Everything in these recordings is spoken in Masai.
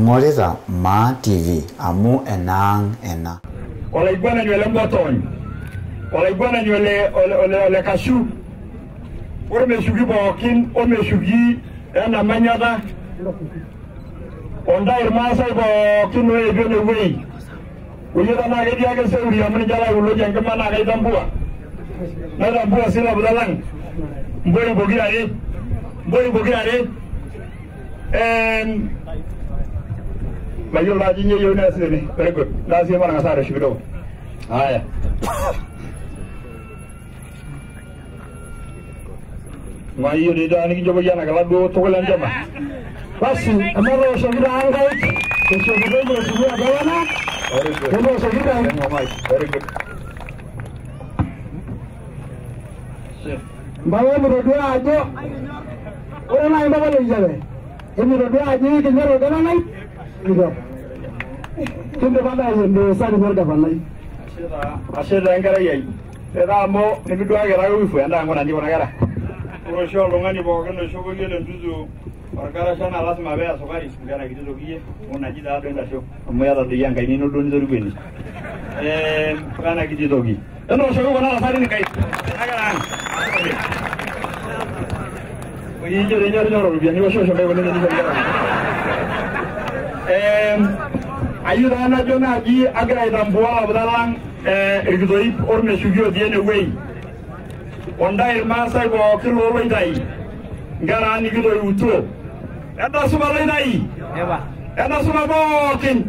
Ing'orita Maa TV amu enaang' ena. Olaiguanani ole Mbotony, olaiguanani ole Kashu, ormeshuki pookin omeshuki ena manyata, ontae irmaasai pookin oetuo enewueji. Oyie tenaa ketii ake seuri amu ninche laikuloki enkima naa kaitambua. Naitambua sii ilaputa lang' mboi pokirare, mboi pokirare. Mayiolo ajo inyoo eyieu neesi tene. Very good. Ntaas iyie matang'asa arreshu kidogo. Haya. Mayieu dii taa nikinchopoki ena kila duo tukul enchama. Basi, ematooshoki taa nkaik, eshokitoi mheshimiwa gavana. Very good. Etooshoki taa. Very good. Mpaka emitodua ajo ore naaji mpapa Loijape, emitodua ajo ekinyor olgavanai kitok. Kindipa taa aiendeleza ninye olgavanai. Ashe taa enkerai ai. Ore taa amu nimiduaki taa wifu endaa nkuna nji kuna kera. Ore oshi oltung'ani pookin oishopoki ele ntutu orkarasha naa lazima peeya sukari nkera kiti toki iyie unaji taa duo entasho amu iyata doi enkaina ino duo nitoriko ene. Wena kiti toki. Enooshoki kuna tasatin inkaik. Kuna kera ang'. Ijo doi inyorrinyorro iropiyiani iwoshosho nkaik oleng tenisho inkera. Ayieu taa najo naaji agira aitambua ilaputa lang' irkitoip ormeshuki otii enewueji. Ontae irmaasai pookin looloitai nkera ang' nikitoiutuo. Entasupa loitai. Entasupa pookin.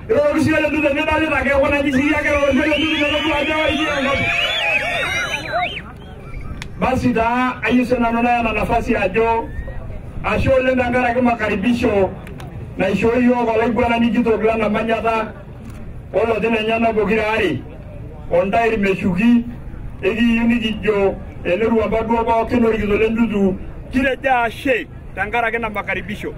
Iroroki siyie ole Ntutu tenidolita ake kuna nji siyie ake iroroki ole Ntutu metodua ajo itii enkop. Basi taa ayieu sii nanu naya ena nafasi ajo ashe oleng tenkaraki makaribisho naishoo iyiook olaiguanani kitok lena manyata olotin lenyenak pokira are ontae irmeshuki ekiyieu nikijo eneruamba duo pookin orikito le Ntutu kitejo ashe tenkaraki ina makaribisho.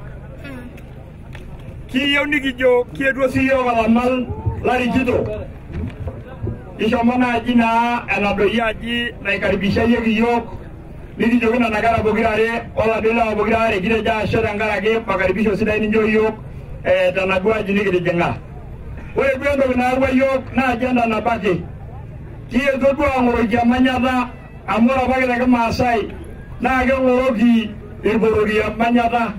Kiyieu nikijo kietuo sii iyiook olamal larikito. Kishomo naaji naa enadoyio aji naikaribishayieki iyiook nikijoki nena kera pokira are oladuo lewa pokira are kitejo ashe tenkaraki makaribisho sidai ninchoo iyiook tenaduo aji nikitijing'a. Ore duo entoki nayawua iyiook naa agenda nabo ake. Kietuo duo aang'oroki emanyata amu ore apake te kimaasai naa keng'oroki irporoki emanyata.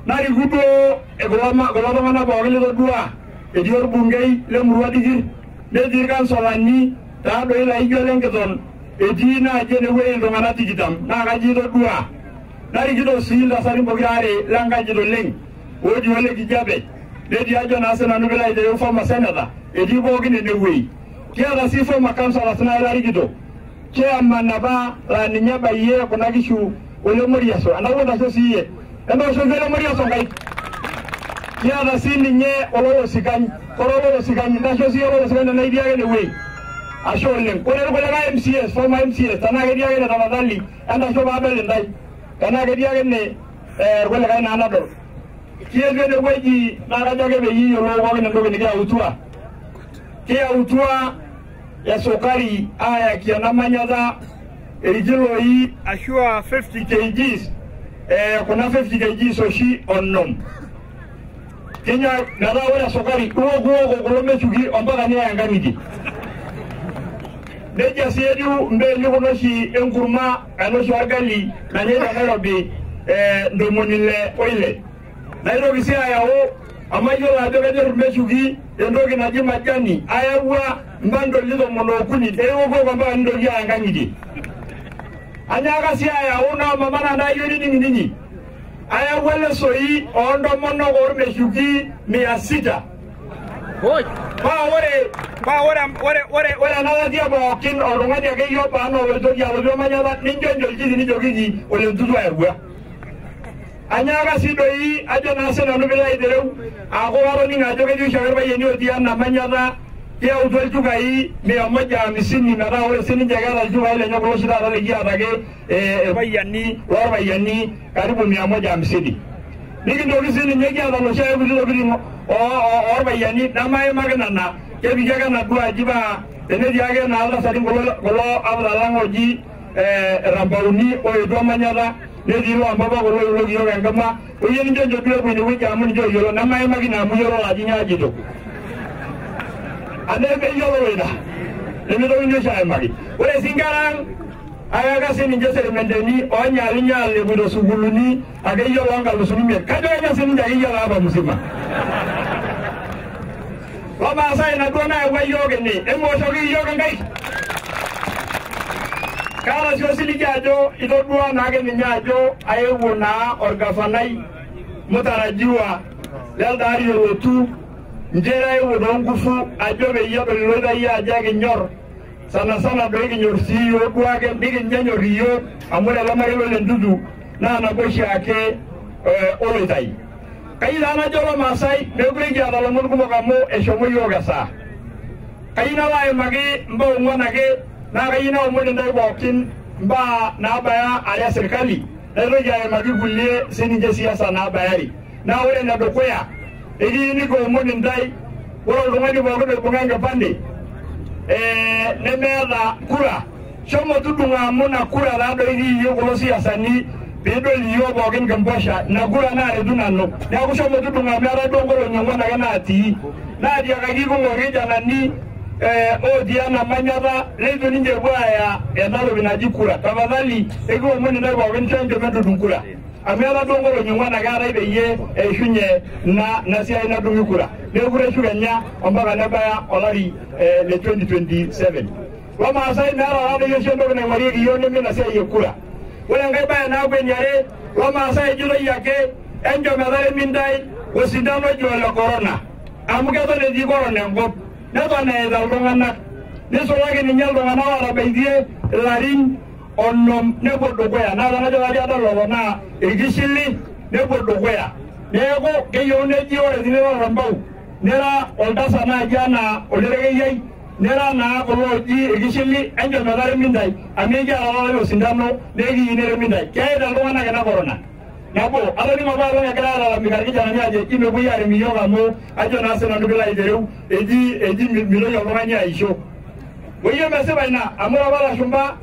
Nariku duo kulo tung'anak pookin litodua etii orbungei lemurua Dikir, netii irkansolani taa doi laijo Lenkiton, etii naaji enewueji iltung'anak 20 naa kaji itodua. Narikito sii iltasatin pokira are lenkajit oleng otii ole Kijape, netii ajo naa sinanu piilo aitereu former senator, etii pookin enewueji. Kiata sii former councillors naaji larikito, chairman apa laa ninye ebayie kuna kishu ole Moriaso, entawuo ntasho siiyie, entooshoki ole Moriaso nkaik. Kiata sii ninye ololosikany, ore ololosikany ntasho siiyie ololosikany tenaa itii ake enewueji. Ashe oleng. Ore irkulikae MCAs, former MCAs, tenaa ketii ake ene tafadhali entasho paadol intae. Tenaa ketii ake ene irkulikae naa nadol. Kietuo enewueji naa kajo ake peyie iyiolou pookin entoki nikiyautua. Kiyautua esukari aayaki ena manyata irkiloi ashua 50 kgs, kuna 50 kgs oshi 50. Kinya metaa ore esukari iwokuwoko kulo meshuki ompaka niya enkang'itie. Nejia sii etiu mbeeli kuna oshi enkurma ena oshi orgali nanyai te Nairobi 66. Naitoki sii ayau amu ayiolo ajo kenyor irmeshuki entoki naji majani, ayawua mbandoli 13 eiwokuwoko mpaka nintoki aya enkang'itie. Anyaaka sii ayau naa mama naa ntae ayieu nining'ininyi. Ayawua lesoi oontomonok ormeshuki 600. Paa ore ena latia pookin oltung'ani akeyie oba anaa oloitoki alotu emanyata ninchoncho olchiti nijokiki ole Ntutu ayawua. Anyaaka sii doi ajo naa sinanu piilo aitereu aaku katoning'o ajo ketii oshiake irpayiani otii ena manyata kiyautua ilchukai 150 metaa ore sininche keeta ilchukai lenye kulo oshi taata likiata ake irpayiani loorpayiani karibu 150. Nikintoki sii ninye kiata iloshi ake kuti tokitin oorpayiani nemaimaki nena kepiki ake enaduo aji paa tenetii ake naa iltasatin kulo aputa lang' oji Rambauni oetuo emanyata Netii loompapa kulo oiloki iyiok enkima, oyieu ninche ncho duo epuo inewueji amu ninche oyiolo, nemaimaki naa amu iyiolo ajo nyoo ajito. Ade meyiolo ina, nemeitokini oshi aimaki. Ore sii nkera ang' ayaka sininche serementeni oonyaalinyaal epoito sukuulini akeyie loonkalusuni imiet. Kajo kenya sininche akeyie olapa musima. Lomaasai ina duo nayawua yiok ene, emaoshoki iyiok inkaik. Kaata sii osiligi ajo itodua naake ninye ajo aewuo naa orgavanai mutarajiwa lelde ari olotu nchere aewuo toonkufu ajo peyie edol iloitai ajo ekinyor sana sana doi kinyor sii iyiok duake nikinyenyor iyiok amu ore ele marei lole Ntutu naa nabo oshiake oloitai. Kayieu taa najo Lomaasai meekure kiata lomon kumok amu eshomo yiok esaa. Kayieu nalo aimaki mbaa ong'uan ake naa kayieu naomon intae pookin mbaa naabaya are e serkali naitoki aimaki kulie sininche siasa naabaya are. Naa ore enedukuya ekiyieu nikiomon intae ore oltung'ani pookin oibung'a enkipande nemeeta kura shomo tudung'o amu ina kura taadoi kiyieu kulo siasani piidol iyiok pookin kimposha ina kura naaretu nanu. Neeku shomo tudung'o amu etaa duo nkolong'i ong'uan ake naatii. Naatiakaki kumok irkijanani otii ena manyata neitu ninche epuo aaya ena toki naji kura. Tafadhali ekiomon intae pookin enchom entudung kura. Amu etaa duo nkolong'i ong'uan ake eetae peyie eishunye ina siai nadung'i kura. Meekure eshu kenya ompaka nebaya olari le 2027. Lomaasai meeta taadoi oshi entoki naing'orieki iyiok neme ina siai e kura. Ore enkae baye naaku eniare, Lomaasai ejitoi ake enchom etaremi intae osindano oji ole corona. Amu keton etii corona enkop, neton eita iltung'anak. Nisulaki ninye iltung'anak ootabaitie ilarin 50 nepuo dukuya. Naa tenajo taadii adol lelo naa irkishili nepuo dukuya. Neeku keyieu neji ore tinira orambau nira oltasat naaji anaa olderekeyiai nira naa kulo ooji irkishili enchom etaremi intae amu ekiata taata osindano neekiyieu neremi intae. Keita iltung'anak ina corona. Nabo, atoning'o apa olong' egirai ailalamika irkijanani aajo eji mepuoi arem iyiok amu ajo naa sinanu piilo aitereu eji mitoki oltung'ani aisho. Oyie mesipa ina amu ore apa ilashumba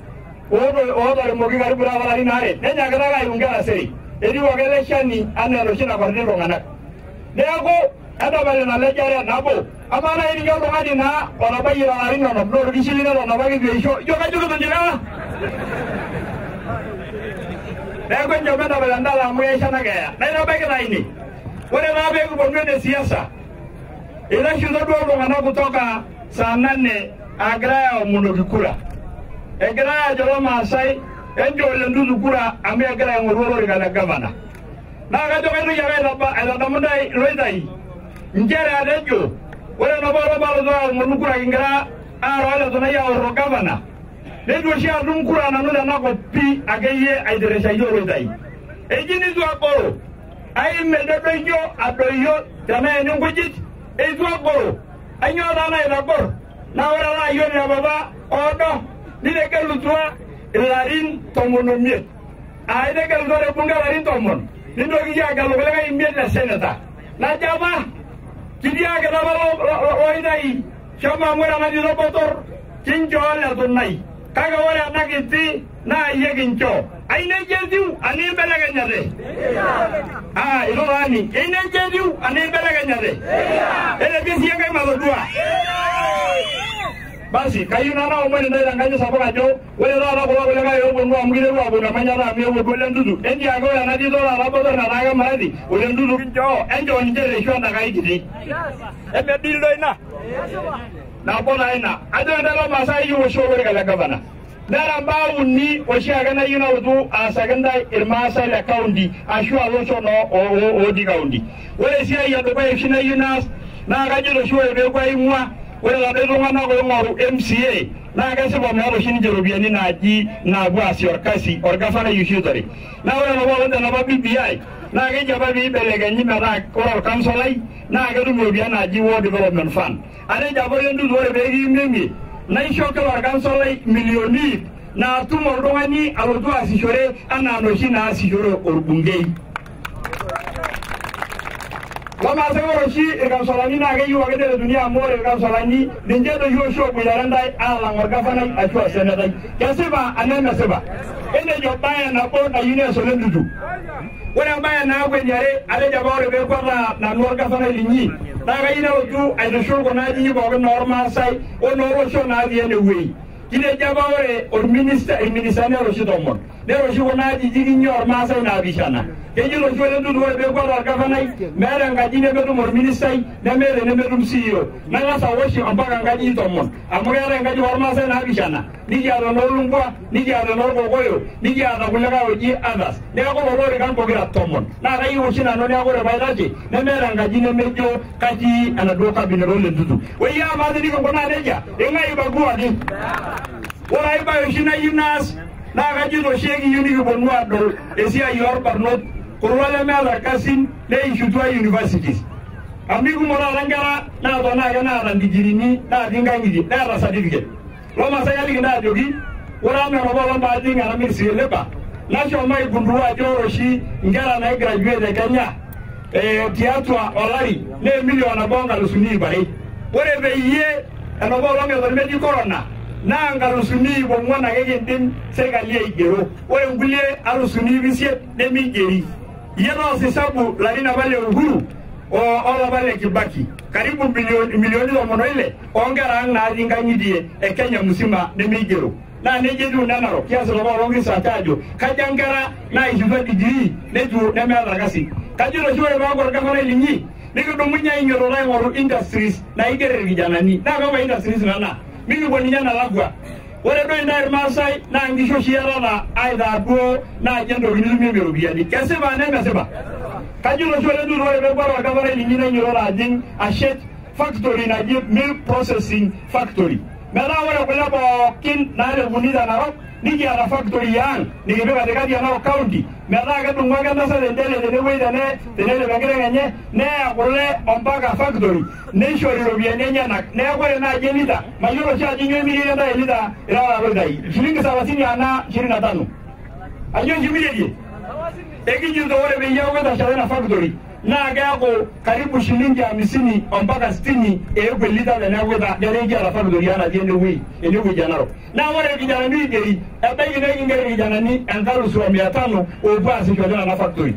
ootaremoki karibu taata ilarin aare nenyaakita ake ayu inkera sere. Etiu ake ele shani anaa enoshi nakordi iltung'anak. Neeku entapal ina lejare nabo. Amaa naaji ninye oltung'ani naa otabayie ilarin 50 naa orkishili neton apake eitu eisho ijo kajo kitonyorraa. Neeku enchom entapal endala amu keisha keeya. Naitabaiki taa ine. Ore taa pee kiponu ene siasa, eitashuto duo iltung'anak kutoka saa 8 aagirai aomonoki kura. Egirai aajo Lomaasai enchoo Ole Ntutu kura amu egira aing'oru olorika le gavana. Naa kajo kaitoki ake aitadamu intae iloitai nchere atejo ore enapa olong palotu aomonu kura kingira aara ole Tunai aorro gavana, neitu oshi atum kura nanu tenakop pii akeyie aitirishayie oloitai. Eji neitu agoro, aim elde doyio adoyio teneeni nkujit, eitu agoro. Ainyoo taa naitagor? Naa ore ele ayioni le papa oodo nitegelutua ilarin 15. Aa itegelutua te bunge ilarin 10, nintoki iyie agelu kulikae 5 le seneta. Najo apa kitiakita apa loitai shomo amu ore ena tito botor kinchoo Ole Tunai. Kake ore ena kiti naa iyie kinchoo. Ai nejia etiu anaa ibelekenyate? Aa ito taa aning. Ai nejia etiu anaa ibelekenyate? Etejo sii Enkai matodua. Basi kayieu naa naomon intae tenkanyi sapuk ajo ore taata kulo kulikae ooponu amu kiteru aaponu emanyata amu eewuo duo Ole Ntutu, entiaki ore ena tito taata botor nataa kemarati Ole Ntutu kinchoo, enchoo ninche ereshu endakai kiti. Emedil doi ina? Nabo taa ina. Ajo intae Lomaasai ekiyieu oshi olorika le gavana. Nera mbaa uni oshiake nayieu nalotu aasaki intae irmaasai le kaunti ashu olosho noo otii kaunti. Ore esiai edukuya oshi nayieu naas naa kajito oshi ore peeku aing'ua ore iladuo tung'anak oing'oru MCA naa kesipa meeta oshi ninche iropiyiani naaji naapuo aasie orkasi orgavanai oshi oitore. Naa ore enapa olong tenapa BBI naa keji apa piibelekenyi metaa ore orkansolai naa ketum iropiyiani naaji Ward Development Fund. Atejo apa Ole Ntutu ore pee kiimiemie naisho kila orkansolai milioni 100 naatum oltung'ani alotu aasishore anaa inoshi naasishore orbungei. Lomaasai ore oshi irkansolani naa keyieu ake neretuni amu ore irkansolani ninche doi oshi ooboitare ntae aalang orgavanai ashu osenetai. Kesipa anaa emesipa? Enejo baye nabo nayieu nees ole Ntutu. Ore embaye naaku eniare, atejo apa ore peekwata nanu orgavanai linyi naa kayieu nalotu aitushul kuna ajijik pookin ormaasai onoolosho naatii enewueji. Kitejo apa ore orminista irministani neroshi 10 neroshi kuna ajijik inyi ormaasai 7. Kejito oshi ole Ntutu ore peekwata orgavanai meeta enkaji nemetum orministai nemeeta enemetum CEO. Nang'as awosh ompaka nkajijik 10 amu keetae enkaji ormaasai 7, nikiata enoolumbwa, nikiata enoorkokoyo, nikiata kulikae oji others. Neeku lelo orikan pokira 10. Naa kayieu oshi nanu neeku ore paitashe nemeeta enkaji nemejo katii enaduo cabinet ole Ntutu. Oyie amaa tenikinkunaa nejia, ing'ae ibaguaki? Ore ai baye oshi nayieu naas naa kajito oshi ekiyieu nikiponu aadol esiai orbarnot kulo lemeeta irkasin neishutua universities. Amu ikumok taata nkera naatona ake naata ndigirini natii nkang'itie neeta certificate. Lomaasai aliki ntae ajoki ore anaa enapa olong paajing ena ministry e labour nashomo aigundua ajo ore oshi nkera naigraduate e Kenya tiatua olari naa 1,200,000. Ore peyie enapa olong eton metii corona naa 4,400 ake kindim serkali aigero. Ore nkulie 800 nemigeri. Iyie taasa hesabu larin apa le Uhuru olapa le Kibaki karibu milioni 16 oonkera ang natii nkang'itie e Kenya musima nemeigero. Naa nejia etiu ina Narok. Kiasita apa olong research aajo kaja nkera naishutua degree neitu nemeeta irkasin. Kajito oshi ore peeku orgavanai linyi nikidumunye ainyiototo aing'oru industries naiger irkijanani. Naa kakwa industries nena? Mikipuo ninye enalakua. Ore doi ntae irmaasai naa nkishu oshi iyatata aitaa duo naaji entoki nitumie iropiyiani. Kesipa anaa emesipa? Kajito oshi ole Ntutu ore peeku ore orgavanai linyi nainyiototo ajing ashet factory naji milk processing factory. Metaa ore kule pookin naalepuni te Narok nikiata factory ang nikipik katikati e Narok county metaa kedumu ake entasat entele tenewueji tenelep enkiteng enye neya kule ompaka factory neishori iropiyiani enyenak. Neeku ore naaji elita mayiolo oshi ajo nyoo emirieki ntae elita irara loitai shilingi 30 anaa 25. Ajo nchimirieki? Ekijito ore peyie eeku etashata ina factory naa keeku karibu shilingi 50 ompaka 60 eeku elita teneeku kiata factory ang natii enewueji e Narok. Naa ore irkijanani oigeri ebaiki nekinger irkijanani 1,500 oopuo aasisho tena factory.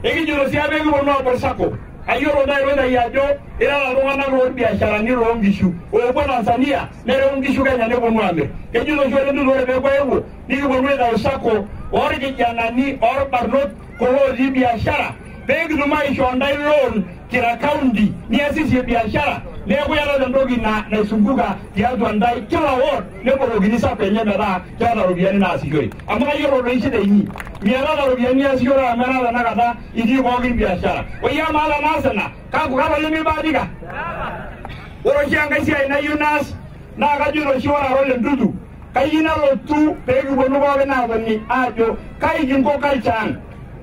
Ekijito sii apa ekiponu aabol sacco. Ayiolo ntae iroitai ajo irara iltung'anak loorbiasharani loonkishu oopuo Tanzania nereu nkishu Kenya neponu aamir. Kejito oshi ole Ntutu ore peeku eewuo nikiponu aitayu sacco orkijanani orbarnot kulo otii biashara peekitum aishoo ntae loan kira county niasisie biashara neeku iyatata entoki naisunguka tiatua ntae kila ward nebolokini sacco enye metaa keeta iropiyiani naasishore. Amu kayiolo doi shida inyi miatata iropiyiani niasishore amu etaa tenakata itii pookin biashara. Oyie amaa tenaas ena kaku kalo lemeibahatika? Ore oshi enkae siai nayieu naas naa kajito oshi ore ara ole Ntutu kayieu nalotu peekiponu pookin aatoni aajo kai kinko culture ang.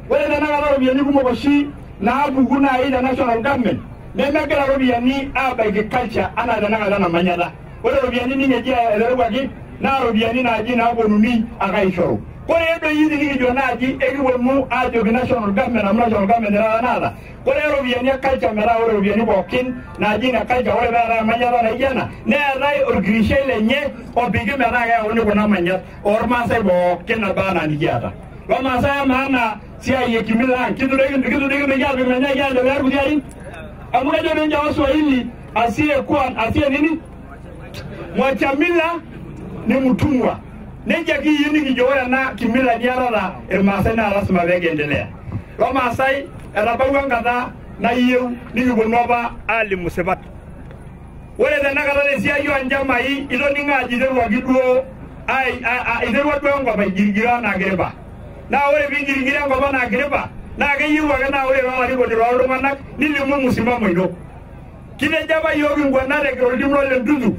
Ore tenakata iropiyiani kumok oshi naapuku naaji te national government nemegira iropiyiani aabaiki culture anaa tenakata namanyata. Ore iropiyiani ninye eterewuaki naa iropiyiani naaji naaponunui ake aishoru. Ore doi tenikijo naaji ekiponu aajoki national government amu national government taata naata. Ore iropiyiani e culture metaa ore iropiyiani pookin naaji ine culture ore peetae emanyata naijo ena neetae orkirishai lenye opiki metaa keyauni kuna manyat ormaasai pookin naba anaa nikiata. Lomaasai amaa ena siai e kimila ang kitu doi aapik menyaaki aendelea irkuti arin? Amu kejo ninche Waswahili asiyekuwa asiye nini? Mwacha mila ni mtumwa. Nejia kiyieu nikijo ore ena kimila niatata irmaasai naa lasima pee kiendelea. Lomaasai etabawua enkata nayieu nikiponu apa aalimu sipat. Ore tenakata tesiai oonchamai itoning'o ajo iteruaki duo iterua duo enkop aigirigiro anaa kiripa. Naa ore piingirigiro enkop anaa kiripa naa keyieu ake naa ore olarikoni looltung'anak nilimu msimamo ino. Kitejo apa yiok inkuanat ekira oltim lole Ntutu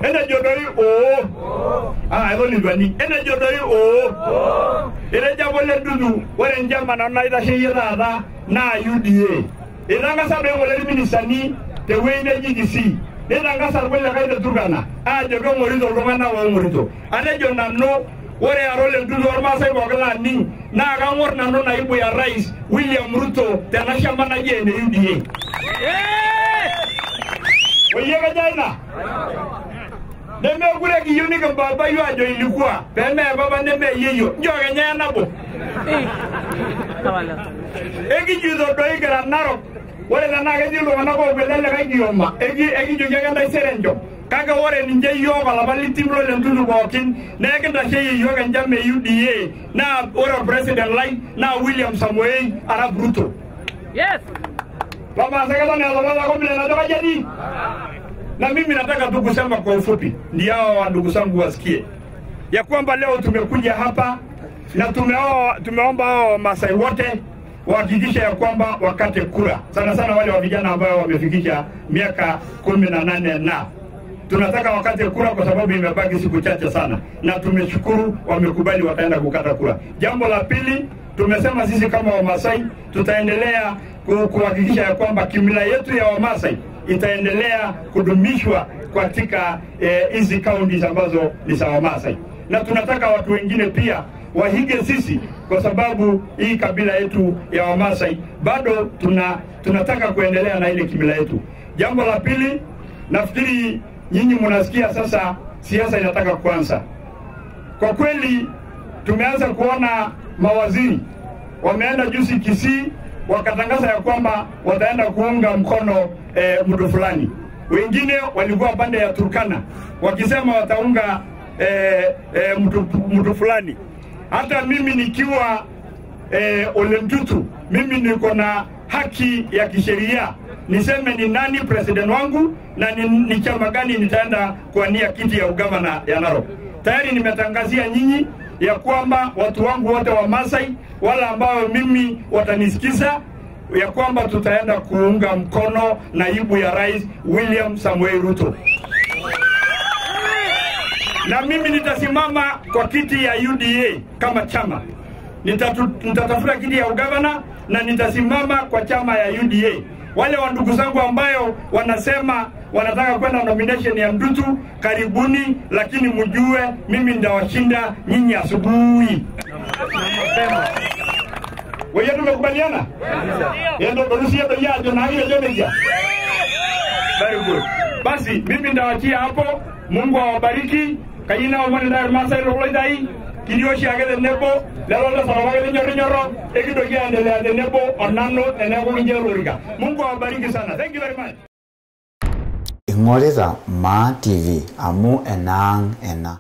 enejo doi oo. Eton eitu aning. Enejo doi oo. Etejo apa ole Ntutu ore enchama nanu naitasheyie taata naa UDA. Eitangasa doi ng'ole irministani tewueji neji Kisii. Neitangasa irkulikae te Turkana aajo keng'orito iltung'anak oong'orito. Atejo nanu ore ara ole Ntutu ormaasai pookin laaning naa kang'or nanu naibu ya rais William Ruto tena shama naji ene UDA. Oye kajaina. Nemekure kiyieu nikimbaabayu ajo ilikuwa pee baba neme yeyio. Njoo kenya nabo. Ekijito doi kira Narok. Ore tenaa ketii iltung'anak oopuo ele likae kioma, ekijoki ake entaisere enchom. Kake ore ninche iyiook olapa litim Ole Ntutu pookin naa ekintasheyie iyiook enchama e UDA naa ore orpresident lai naa William Samoei Arap Ruto. Yes. Lomaasai keton eeta olapa komile ajo kaji etii. Na mimi nataka tu kusema kwa ufupi, ndio hao ndugu zangu wasikie ya kwamba leo tumekuja hapa na tumeomba hao Wamasai wote wahakikishe ya kwamba wakate kura, sana sana wale wa vijana ambao wamefikisha miaka 18 na tunataka wakate kura kwa sababu imebaki siku chache sana, na tumeshukuru wamekubali, wataenda kukata kura. Jambo la pili, tumesema sisi kama Wamasai tutaendelea kuhakikisha ya kwamba kimila yetu ya Wamasai itaendelea kudumishwa katika hizi counties ambazo ni za Wamasai, na tunataka watu wengine pia wahige sisi, kwa sababu hii kabila yetu ya Wamasai bado tunataka kuendelea na ile kimila yetu. Jambo la pili, nafikiri nyinyi mnasikia sasa siasa inataka kuanza. Kwa kweli tumeanza kuona mawaziri wameenda juzi Kisii wakatangaza ya kwamba wataenda kuunga mkono mtu fulani. Wengine walikuwa pande ya Turkana wakisema wataunga mtu fulani. Hata mimi nikiwa Ole Ntutu, mimi niko na haki ya kisheria niseme ni nani president wangu na ni chama gani nitaenda kuania kiti ya ugavana ya Narok. Tayari nimetangazia nyinyi ya kwamba watu wangu wote wa Masai wala ambao mimi watanisikiza ya kwamba tutaenda kuunga mkono naibu ya rais William Samoei Ruto. Na mimi nitasimama kwa kiti ya UDA kama chama. Nitatafuta kiti ya ugavana na nitasimama kwa chama ya UDA. Wale wa ndugu zangu ambayo wanasema wanataka kwenda nomination ya Ntutu, karibuni, lakini mjue mimi ndawashinda nyinyi asubuhi. Wewe tumekubaliana? Ndio ndio ya na hiyo ndio. Very good. Basi mimi ndawachia hapo. Mungu awabariki. Kayina omoni ndar Masai loidai. Kilioshi ake tenebo lelo lesarapake lenyorrinyoro ekintoki aendelea tenebo onano teneeku kincho olorika. Mungu awabariki sana. Thank you very much. Ing'orita Maa TV amu enaang' ena.